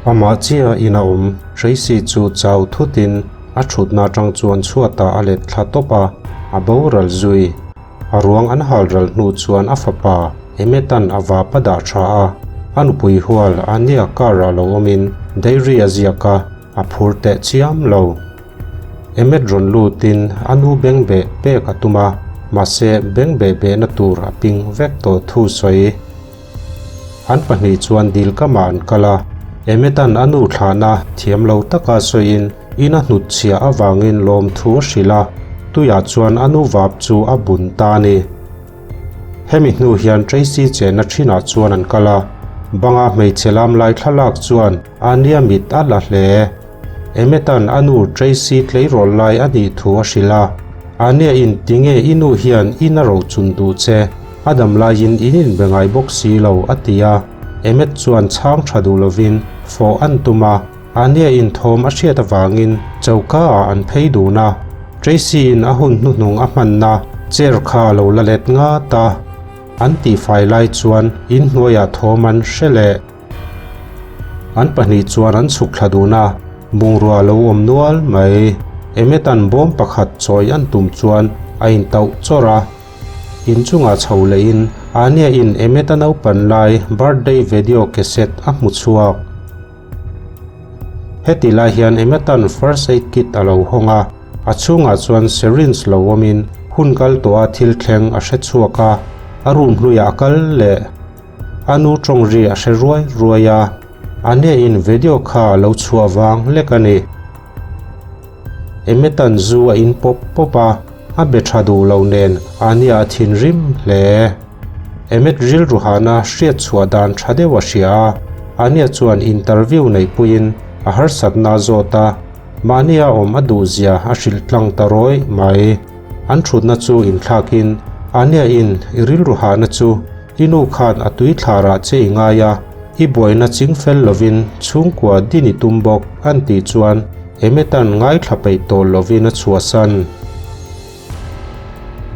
Amah chiah in a awm. Tracy chu chau thutin a thutna atang chuan chhuatah a let thla tawp a, a boral zui. A ruang an hal ral hnu chuan a fapa Emmet-a'n a vap a dah tha a, a nupui hual Ania car-ah lo awmin diary a ziak a, a phur teh chiam lo. Emmet rawn lutin a nu bengbeh pek a tum a, mahse bengbeh behna tur a ping vek tawh thu sawi. An pahnih chuan dil kamah an kal a, Emmet-a'n a nu thlahna thiam lo taka sawiin in a hnut chhiah avangin lawmthu a hrilh a, tuiah chuan a nu vap chu a bun ta a ni. Hemi hnu hian Tracy chenna thinah chuan an kal a, banga hmeichhe lam lai thlalak chuan Ania mit a la hle. Emmet-a'n a nu Tracy tleirawl lai a nih thu a hrilh a, Ania in tinge i nu hian in a rochun duh che, a dam laiin in inbe ngai bawk si lo a ti a, Emmet chuan chhang tha duh lovin fawh an tum a, Ania in thawm a hriat avangin choka ah an phei dun a, Tracy in a hun hnuhnung a hmanna chair kha a lo la let ngat a, an tihfai lai chuan inhnuaiah thawm an hre leh. An pahnih chuan an chhuk thla dun a, bungrua lo awm nual mai. Emmet-a'n bawm pakhat chawi an tum chuan a intauh chawrh a. Inchungah chho lehin Ania-in Emmet-a naupan lai birthday video cassette a hmu chhuak. Heti lai hian Emmet-a'n first aid kit a lo hawng a, a chhungah chuan syringe lo awmin hun kal tawha thil thleng a hre chhuak a, a room hluiah a kal leh. A nu tawng ri a hre ruai ruai a, a hneh-in video kha a lo chhuah vang lek a ni. Emmet-a'n zu a in pawp pawp a, a be tha duh lo nen Ania a thinrim hle. Emmet rilru hahna hriat chhuah dan tha deuh a hria a, Ania chuan interview neihpuiin a harsatna a zawt a, mahnia awm a duhzia a hrilh tlang ta rawih mai. An thutna chu inthlakin Ania-in i rilru hahna chu I nu khan a tui thlarah che i ngai a, i buaina ching fel lovin chhungkua din i tum bawk an tih chuan Emmet-a'n ngaithla peih tawh lovin a chhuahsan.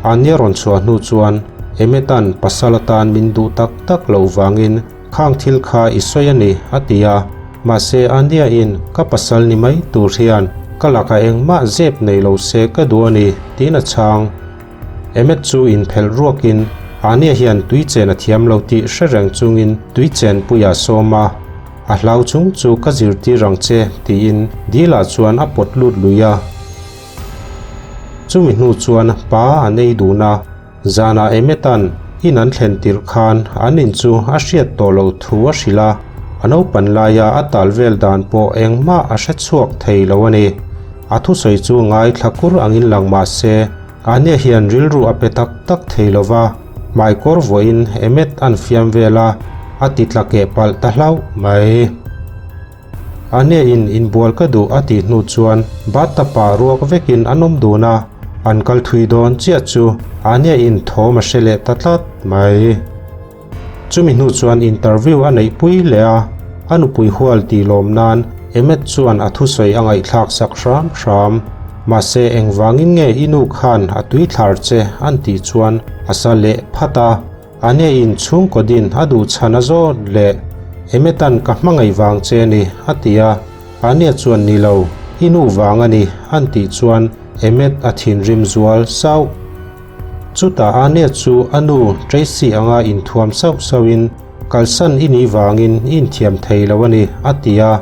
Ania rawn chhuah hnu chuan Emmet-a'n pasal atan min duh tak tak loh vangin khang thil kha i sawi a ni a ti a, mahse Ania-in ka pasal ni mai tur hian ka lakah engmah zep nei lo se ka duh a ni tiin a chhang. Emmet chu inphelh ruakin Ania hian tui chen a thiam lo tih hre reng chungin tui chen puia a sawm a, a hlau chung chu ka zirtir ang che tiin Dila chuan a pawt lut lui a. Chumi hnu chuan pa an ei dun a, zanah Emmet-a'n in an thlen tirh khan an in chu a hriat tawh loh thu a hrilh a, a naupan laia a tal vel dan pawh engmah a hre chhuak thei lo a ni. A thusawi chu ngaithla kur angin lang mah se, Ania hian rilru a pe tak tak thei lo va, hmaikawr vawiin Emmet an fiam vel a, a ti tla keh palh ta hlauh mai. Ania in inbual ka duh a tih hnu chuan bathtub ah ruak vekin an awm dun a, an kal thui dawn chiah chu Ania in thawm a hre leh ta tlat mai. Chumi hnu chuan interview a neihpui leh a, a nupui hual tih lawm nan Emmet chuan a thusawi a ngaihthlak sak hram hram. Mahse engvangin nge i nu khan a tui thlar che an tih chuan a sa leh phat a, a nge in chhungkaw din a duh chhan a zawt leh Emmet-a'n ka hmangaih vang che ni a ti a, Ania chuan ni lo, i nu vang a ni an tih chuan Emmet a thinrim zual sauh. Chutah Ania chu a nu Tracy anga inthuam sauh sauhin kalsan i nih vangin i inthiam thei lo a ni a ti a,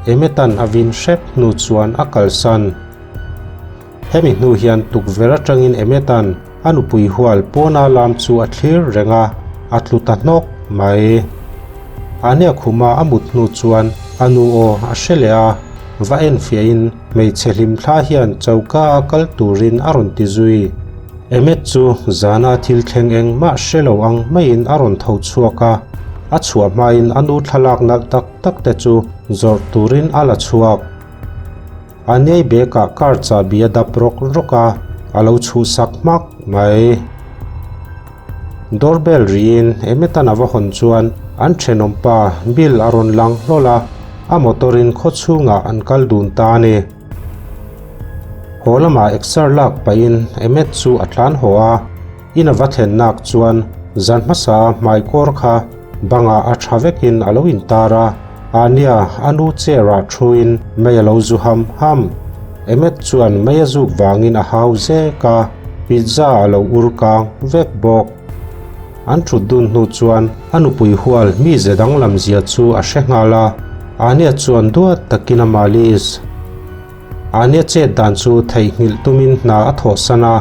Emmet-a'n a vin hrep hnu chuan a kalsan. Hemi hnu hian tukverh atangin Emmet-a'n a nupui hual pawna lam chu a thlir reng a, a tlu ta hnawk mai. Ania khuma a mut hnu chuan a nu aw a hre leh a, va enfiahin Hmeichhe hlimthla hian choka a kal turin a rawn ti zui. Emmet chu zana thil thleng engmah hre lo ang maiin a rawn tho chhuak a, a chhuah hmain a nu thlalak nalh tak tak te chu zawrh turin a la chhuak. A nei bag-ah car chahbi a dap rawk rawk a, a lo chhuhsak hmak mai. Doorbell riin Emmet-a'n a va hawn chuan an thenawmpa Bill a rawn lang hlawl a, a motor-in khaw chhungah an kal dun ta a ni. Haw lamah exer lak pahin Emmet chu a tlan haw a, in a va thlen nak chuan zan hmasa hmaikawr kha bangah a tha vekin a lo intar a. Ania a nu chair ah thuin mei a lo zu ham ham. Emmet chuan mei a zuk vangin a hau zek a, pizza a lo ur kang vek bawk. An thut dun hnu chuan a nupui hual mi ze danglam zia chu a hre nghal a, Ania chuan duat takin a malis. Ania chet dan chu theihnghilh tumin hna a thawhsan a.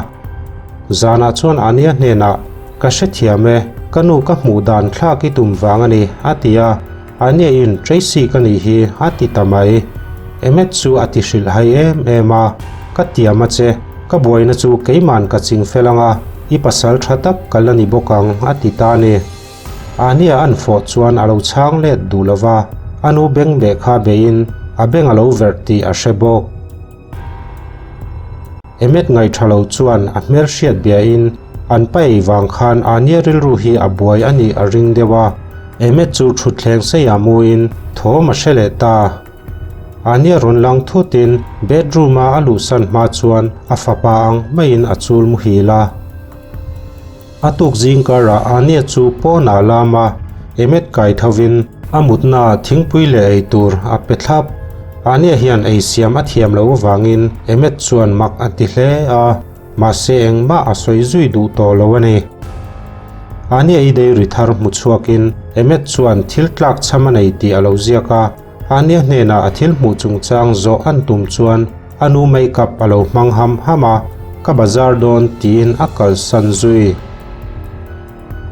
Zanah chuan Ania hnenah, Ka hrethiam e, ka nu ka hmuh dan thlak i tum vang a ni, a ti a. Ania in Tracy ka nih hi, a ti ta mai. Emmet chu a ti hrilh hai em em a, Ka tiam a che, ka buaina chu keiman ka ching fel ang a, i pasal tha tak ka la ni bawk ang, a ti ta a ni. Ania an fawh chuan a lo chhang let duh lo va, a nu beng beh kha beiin a beng a lo verh tih a hre bawk. Emmet ngaihṭha lo chuan a hmel hriat biain an pa ei vang khan Ania rilru hi a buai a nih a ring deuh a, Emmet chu ṭhutthleng seiah muin thawm a hre leh ta. Ania rawn lang thutin bedroom-a a luhsan hma chuan a fapa ang maiin a chul muhil a. A tuk zing karah Ania chu pawnah lam a, Emmet kai thovin a mutna thingpui leh ei tur a pe thlap. Ania hian ei siam a thiam loh avangin Emmet chuan mak a ti hle a, mahse engmah a sawi zui duh tawh lo a ni. Ania i dairy thar hmu chhuakin Emmet chuan thil tlak chham a nei tih a lo ziak a, Ania hnenah a thil hmuh chungchang zawh an tum chuan a nu makeup a lo hmang ham ham a, ka bazar dawn tiin a kalsan zui.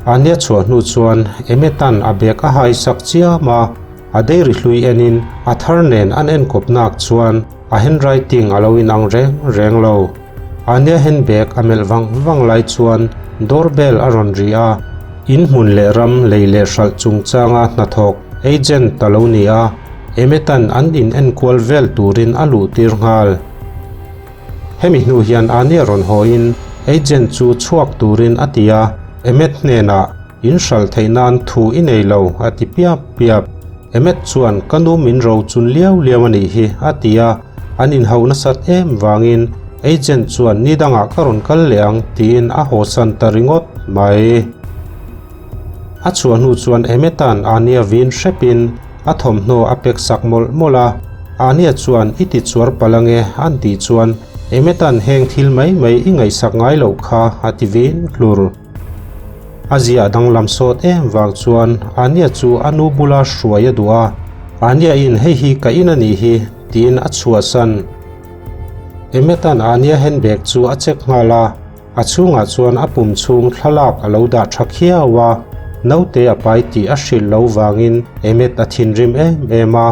Ania chhuah hnu chuan Emmetan a bag a haisak chiam a, a dairy hlui enin a thar nen an enkawp nak chuan a handwriting a lo inang reng reng lo. Ania handbag a melh vang vang lai chuan doorbell a rawn ri a, in hmun leh ram lei leh hralh chungchanga hnathawk agent a lo ni a, Emmetan an in enkual vel turin a luh tir nghal. Hemi hnu hian Ania rawn hawiin agent chu chhuak turin a ti a, Emmet hnenah In hralh theih nan thu i nei lo, a ti piap piap. Emmet chuan ka nu min ro chun liau liau a nih hi, a ti a, an inhauh nasat em vangin agent chuan ni dangah ka rawn kal leh ang tiin a hawsan ta ringawt mai. A chhuah hnu chuan Emmetta'n Ania vin hrepin a thawmhnaw a pek sak mawlh mawlh a, Ania chuan i ti chuar palh ange an tih chuan Emmetta'n heng thil mai mai i ngaihsak ngai loh kha a ti vin hlur. A ziah danglam sawt em vang chuan Ania chu a nu bula hruai a duh a, Ania in hei hi ka in a nih hi tiin a chhuahsan. Emmetta'n Ania handbag chu a check nghal a, a chhungah chuan a pum chhung thlalak a lo dah tha khiau a, naute a pai tih a hrilh lo vangin Emmet a thinrim em em a,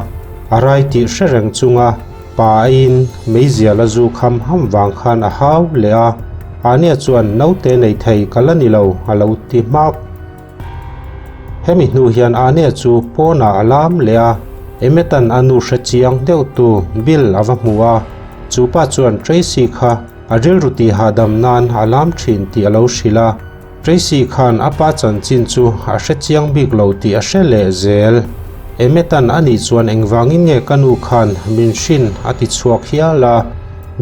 a rai tih hre reng chunga Pa aiin meizial a zu kham ham vang khan a hau leh a, Ania chuan naute nei thei ka la ni lo a lo ti hmak. Hemi hnu hian Ania chu pawnah a lam leh a, Emmetta'n a nu hre chiang deuh tu Bill a va hmu a, chu pa chuan Tracy kha a rilru tih hahdam nan a lam thin tih a lo hrilh a, Tracy khan a pa chanchin chu a hre chiang bik lo tih a hre leh zel. Emmetta'n a nih chuan engvangin nge ka nu khan min hrin a ti chhuak hial a.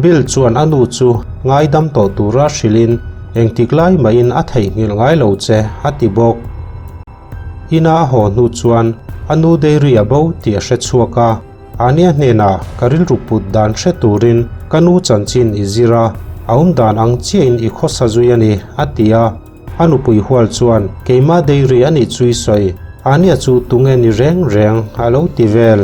Bill chuan a nu chu ngaidam tawh tura hrilhin engtik lai mahin a theihnghilh ngai lo che a ti bawk. Ina a haw hnu chuan a nu dairy a bo tih a hre chhuak a. Ania hnenah ka rilru put dan hre turin ka nu chanchin i zir a, a awm dan ang chiahin i khawsa zui a ni, a ti a. A nupui hual chuan, Keimah dairy a nih chu i sawi, Ania chu tunge ni reng reng, a lo ti vel.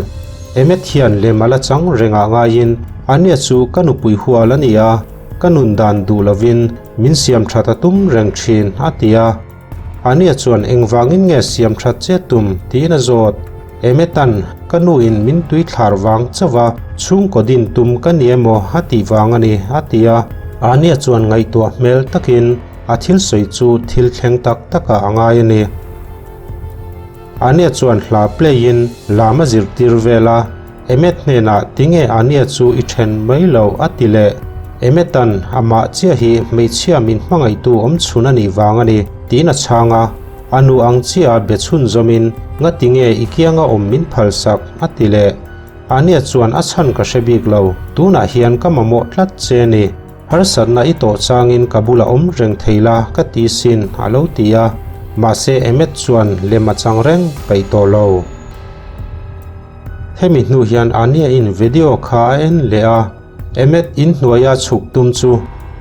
Emmet hian lem a la chang rengah ngaiin, Ania chu ka nupui hual a ni a, ka nun dan duh lovin min siam that a tum reng thin, a ti a. Ania chuan engvangin nge siam that che tum tiin a zawt. Emetan, ka nu in min tui thlar vang chauh a, chhungkaw din tum ka ni emaw a tih vang a ni, a ti a. Ania chuan ngaihtuah hmel takin a thil sawi chu thil thleng tak takah a ngai a ni. Ania chuan hla play in lam a zirtir vel a. Emmet hnenah tinge Ania chu i then mai lo a ti leh. Emmetta'n amah chiah hi hmeichhia min hmangaihtu awm chhun a nih vang a ni tiin a chhang a. A nu ang chiah a be chhun zawmin ngatinge i kianga awm min phalsak a ti leh. Ania chuan a chhan ka hre bik lo, tunah hian ka mamawh tlat che ni. Harsatna i tawh changin ka bulah awm reng thei la ka ti sin a lo ti a. Mahse Emmet chuan lem a chang reng peih tawh lo. Hemi hnu hian Ania in video kha a en leh a, Emmet in hnuaia chhuk tum chu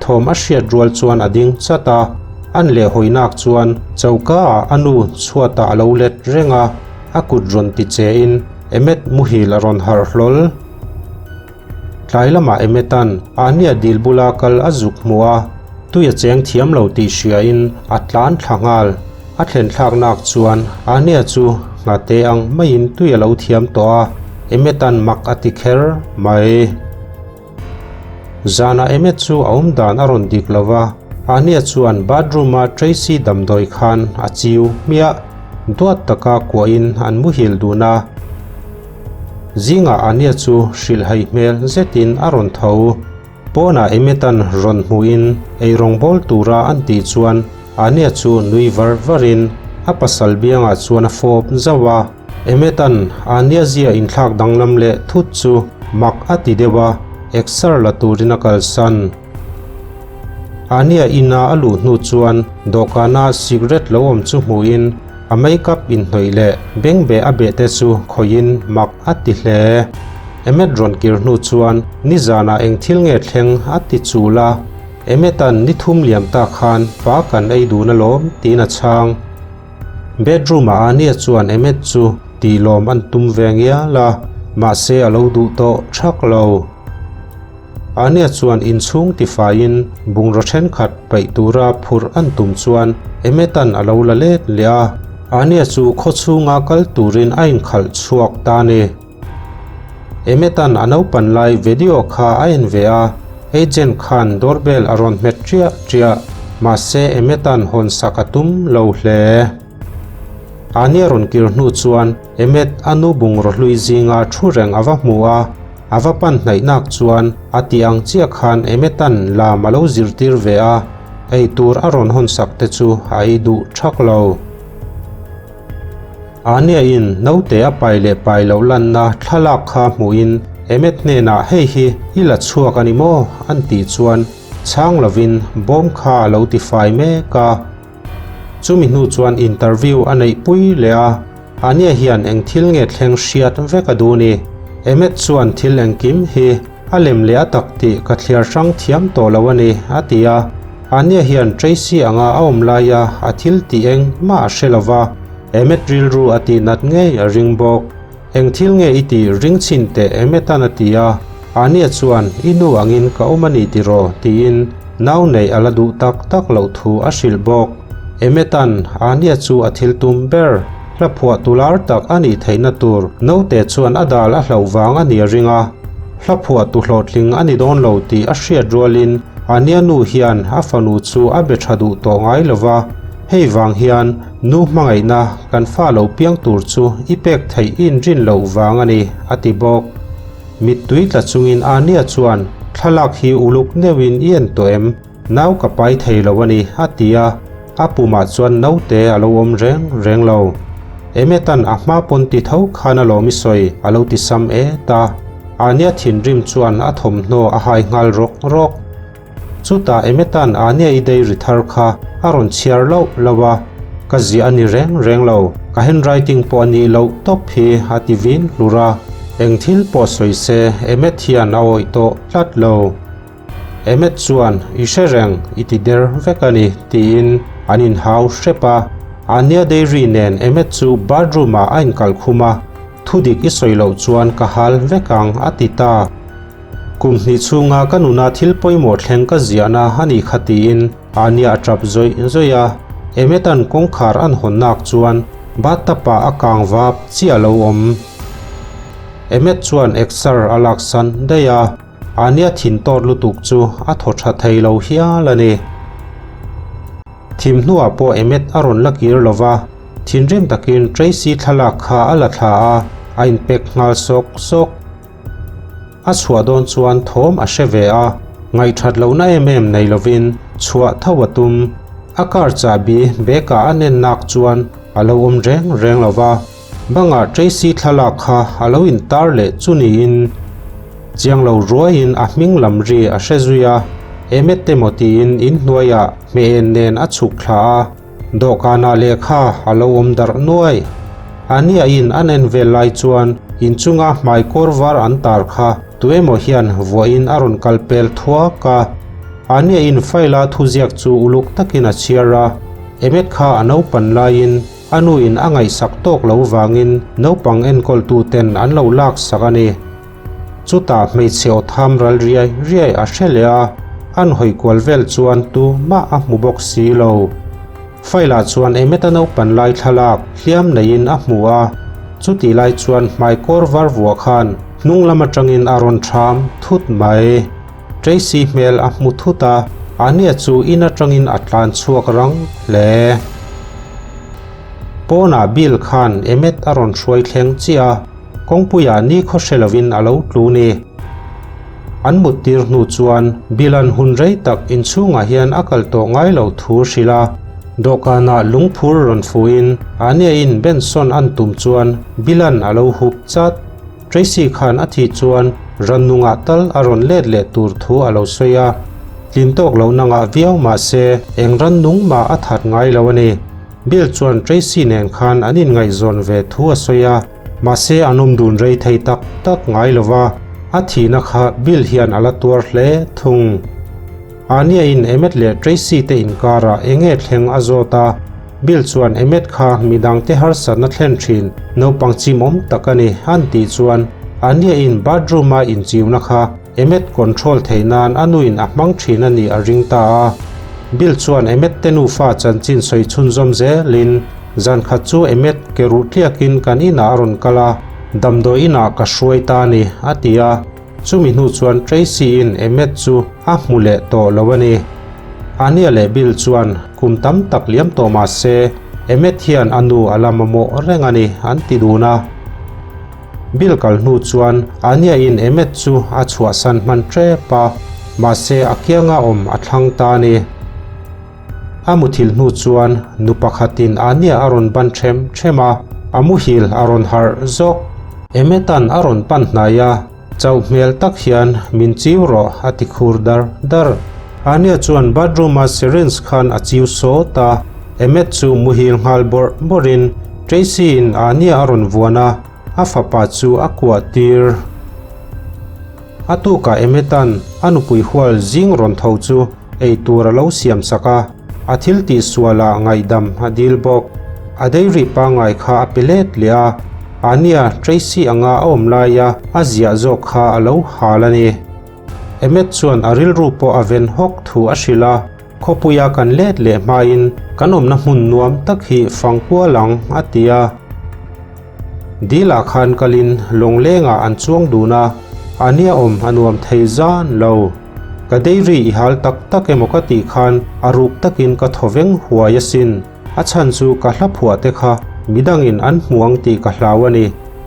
thawm a hriat rual chuan a ding chat a, an leh hawinak chuan choka ah a nu chhuatah a lo let reng a, a kut rawn ti che in Emmet muhil a rawn harh hlawl. Tlai lamah Emmet-a'n Ania dil bula kal a zuk hmu a, tui a cheng thiam lo tih hriain a tlan thla nghal. A thlen thlaknak chuan Ania chu nghate ang maiin tui a lo thiam tawh a, Emmet-a'n mak a ti kher mai. Zanah Emmet chu a awm dan a rawn dik lo va, Ania chuan bathroom-a Tracy damdawi khan a chiu hmiah. Duat taka kuahin an muhil dun a. Zingah Ania chu hrilhhai hmel zetin a rawn tho. Pawnah Emmet-a'n rawn hmuhin eirawng bawl tura an tih chuan Ania chu nui var varin a pasal biangah chuan a fawp zauh a. Emmet-a'n Ania zia inthlak danglam leh thut chu mak a ti deuh a, exer la turin a kalsan. Ania ina a luh hnu chuan dawhkana cigarette lo awm chu hmuhin A makeup inhnawih leh bengbeh a beh te chu khawihin mak a ti hle. Emmet rawn kir hnu chuan nizanah eng thil nge thleng a ti chul a, Emmet-a'n ni thum liam ta khan pa kan ei dun alawm tiin a chhang. Bedroom-ah Ania chuan Emmet chu tihlawm an tum ve ngial a, mahse a lo duh tawh thak lo. Ania chuan inchhung tifaiin bungraw thenkhat paih tura phurh an tum chuan Emmet-a'n a lo la let leh a, Ania chu khaw chhunga kal turin a inkhalh chhuak ta a ni. Emmet-a'n a naupan lai video kha a en ve a, agent khan doorbell a rawn hmet ṭiah ṭiah, mahse Emmet-a'n hawnsak a tum lo hle. Ania rawn kir hnu chuan Emmet a nu bungraw hlui zinga thu reng a va hmu a, A va pan hnaihnak chuan a tih ang chiah khan Emmet-a'n lam a lo zirtir ve a, ei tur a rawn hawnsak te chu a ei duh thak lo. Ania-in naute a pai leh pai loh lanna thlalak kha hmuhin Emmet hnenah hei hi i la chhuak a ni maw? an tih chuan chhang lovin bawm kha a lo tifai mek a. Chumi hnu chuan interview a neih pui leh a, Ania hian eng thil nge thleng hriat vek a duh ni. Emmet chuan thil engkim hi a lem leh a tak tih ka thliar hrang thiam tawh lo a ni, a ti a. Ania hian Tracy anga a awm laia a thil tih eng mah a hre lo va, Emmet rilru a tih nat ngei a ring bawk. Eng thil nge i tih ring chhin teh Emmet-a'n a ti a, Ania chuan i nu angin ka awm a ni tiraw tiin nau neih a la duh tak tak loh thu a hrilh bawk. Emmet-a'n Ania chu a thil tum ber, hla phuah tu lar tak a nih theihna tur naute chuan a dal a hlauh vang a ni a ring a, hla phuah tu hlawhtling a ni dawn lo tih a hriat rualin Ania nu hian a fanu chu a be tha duh tawh ngai lo va, hei vang hian Nu hmangaihna kan fa lo piang tur chu i pek theih i inrin loh vang a ni, a ti bawk. Mittui tla chungin Ania chuan, Thlalak hi uluk neuhin i en tawh em? Nau ka pai thei lo a ni, a ti a. A pumah chuan naute a lo awm reng reng lo. Emmet-a'n a hma pawn ti tho khan alawm i sawi, a lo ti sam et a. Ania thinrim chuan a thawmhnaw a hai nghal rawk rawk. Chutah Emmet-a'n Ania i diary thar kha a rawn chhiar loh loh a, ka ziah a ni reng reng lo, ka handwriting pawh a nih loh tawp hi a ti vin hlur a, eng thil pawh sawi se Emmet hian a awih tawh tlat lo. Emmet chuan i hre reng i ti der vek a ni tiin an inhau hrep a, Ania diary nen Emmet chu bathroom ah a inkalkhum a, thudik i sawi loh chuan ka hal vek ang a ti ta. Kum hnih chhunga ka nuna thil pawimawh thleng ka ziahna a nih kha tiin Ania a tap zawih zawih a, Emmet-a'n kawngkhar an hawnnak chuan bathtub-ah a kang vap chiah lo awm. Emmet chuan exer a laksan daih a, Ania thin tawt lutuk chu a thaw tha thei lo hial a ni. Thim hnuah pawh Emmet a rawn la kir lo va, thinrim takin Tracy thlalak kha a la thla a, a inpek nghal sawk sawk. A chhuah dawn chuan thawm a hre ve a, ngaihthat lohna em em nei lovin chhuah tho a tum. A car chahbi bag ah a nen nak chuan a lo awm reng reng lo va, bangah Tracy thlalak kha a lo intar leh chu niin chiang lo ruaiin a hming lam ri a hre zui a, Emmet emaw tiin inhnuaiah hmeh en nen a chhuk thla a. Dawhkanah lehkha a lo awm darh nuai. Ania in an en vel lai chuan Inchunga hmaikawr var an tar kha tuemaw hian vuahin a rawn kal pel thuak a. Ania in file a thuziak chu uluk takin a chhiar a, Emmet kha a naupan laiin a nu in a ngaihsak tawk lo vangin naupang enkawltu ten an lo laksak a ni. Chutah hmeichhe aw tham ral riai riai a hre leh a, an hawi kual vel chuan tu mah a hmu bawk si lo. File ah chuan Emmet-a naupan lai thlalak hliam neiin a hmu a, chutih lai chuan hmaikawr var vuah khan hnung lam atangin a rawn ṭham thut mai. Tracy hmel a hmu thut a, Ania chu in atangin a tlan chhuak rang hle. Pawnah Bill khan Emmet a rawn hruai thleng chiah a. Kawngpuiah ni khaw hre lovin a lo tlu ni. An mut tir hnu chuan Bill-a'n hun rei tak inchhungah hian a kal tawh ngai lo thu hrilh a. Dawhkanah lungphur rawn fuhin Ania-in Benson an tum chuan Bill-a'n a lo hup chat. Tracy khan a thih chuan rannungah tal a rawn let leh tur thu a lo sawi a. Tlin tawk lo nangah viau mah se eng rannung mah a that ngai lo a ni. Bill chuan Tracy nen khan an inngaihzawn ve thu a sawi a, mahse an awm dun rei thei tak tak ngai lo va, a thihna kha Bill hian a la tuar hle thung. Ania-in Emmet leh Tracy te inkarah eng nge thleng a zawt a, Bill chuan Emmet kha midangte harsatna thlen thin naupang chimawm tak a ni an tih chuan Ania-in bathroom-a inchiuna kha Emmet control theih nan a nuin a hmang thin a nih a ring ta a. Bill chuan Emmet te nufa chanchin sawi chhunzawm zelin, Zan khat chu Emmet ke ruh tliakin kan inah a rawn kal a, damdawi inah ka hruai ta a ni, a ti a. Chumi hnu chuan Tracy-in Emmet chu a hmu leh tawh lo a ni. Ania leh Bill chuan kum tam tak liam tawh mah se, Emmet hian a nu a la mamawh reng a ni, an ti dun a. Bill kal hnu chuan Ania in Emmet chu a chhuahsan hman tep a, mahse a kianga awm a thlang ta a ni. A muthilh hnu chuan nu pakhatin Ania a rawn ban them them a, a muhil a rawn harh zawk. Emmet-a'n a rawn pan hnai a, chauh hmel tak hian min chiu rawh a ti khur dar dar. Ania chuan bathroom-a syringe khan a chiu sawt a, Emmet chu muhil nghal bawrh bawrhin Tracy-in Ania a rawn vuan a, a fapa chu a kuah tir. A tukah Emmet-a'n a nupui hual zing rawn tho chu ei tur a lo siam sak a, a thil tih sualah ngaihdam a dil bawk. A dairy pangngai kha a pe let leh a, Ania Tracy anga a awm laia a ziah zawk kha a lo hal a ni. Emmet chuan a rilru pawh a ven hawk thu a hrilh a. Khawpuia kan let leh hmain kan awmna hmun nuam tak hi fang kual ang, a ti a. Dilah khan kalin lawnglengah an chuang dun a, a nia awm a nuam thei zan lo. Ka dairy i hal tak tak emaw ka tih khan a ruk takin ka thaw veng huai asin. A chhan chu ka hla phuah te kha midangin an hmu ang tih ka hlau a ni.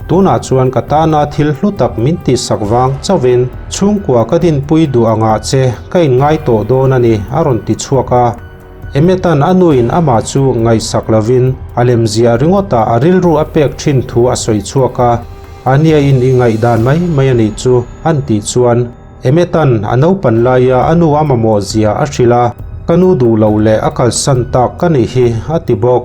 Tunah chuan ka tana thil hlu tak min tihsak vang chauhin chhungkua ka dinpui duh angah che ka inngai tawh dawn a ni, a rawn ti chhuak a. Emmet-a'n a nuin amah chu ngaihsak lovin a lemziah ringawtah a rilru a pek thin thu a sawi chhuak a, Ania-in i ngaihdan mai mai a nih chu, an tih chuan Emmet-a'n a naupan laia a nu a mamawh zia a hrilh a, Ka nu duh loh leh a kalsan tak ka nih hi, a ti bawk.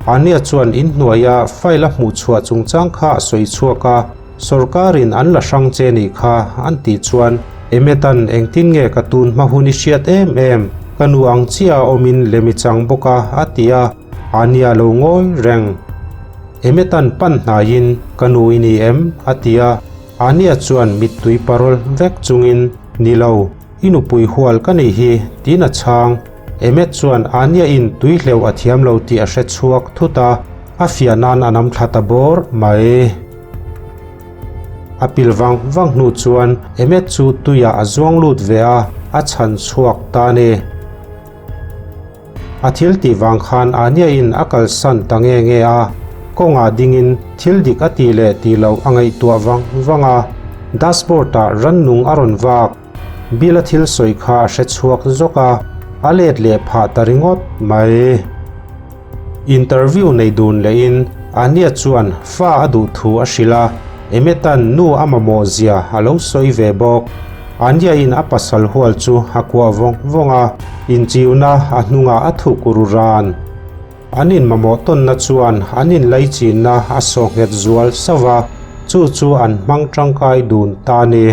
Ania chuan inhnuaia file a hmuhchhuah chungchang kha a sawi chhuak a, Sawrkarin an la hrang che nih kha, an tih chuan Emmet-a'n engtin nge ka tun hma hun i hriat em em, ka nu ang chiah a awmin lem i chang bawk a, a ti a, Ania lo ngawi reng. Emmet-a'n pan hnaiin, Ka nu i ni em? a ti a. Ania chuan mittui parol vek chungin, Ni lo, i nupui hual ka nih hi, tiin a chhang. Emmet chuan Ania in tui hleuh a thiam lo tih a hre chhuak thut a, a fiah nan a nam thla ta bawr mai. A pil vang vang hnu chuan Emmet chu tuiah a zuang lut ve a, a chhan chhuak ta a ni. A thil tih vang khan Ania in a kalsan ta nge nge a, kawngah dingin thil dik a tih leh tih loh a ngaihtuah vang vang a, dashboard ah rannung a rawn vak. Bill a thil sawi kha a hre chhuak zawk a, a let leh phah ta ringawt mai. Interview nei dun lehin Ania chuan fa a duh thu a hrilh a, Emmet-a'n nu a mamawh zia a lo sawi ve bawk. Ania-in a pasal hual chu a kuah vawng vawng a, inchiuna a hnungah a thuk ru ran. An inmamawh tawnna chuan an inlaichinna a sawhnghet zual sauh a. Chu chu an hmang tangkai dun ta ni.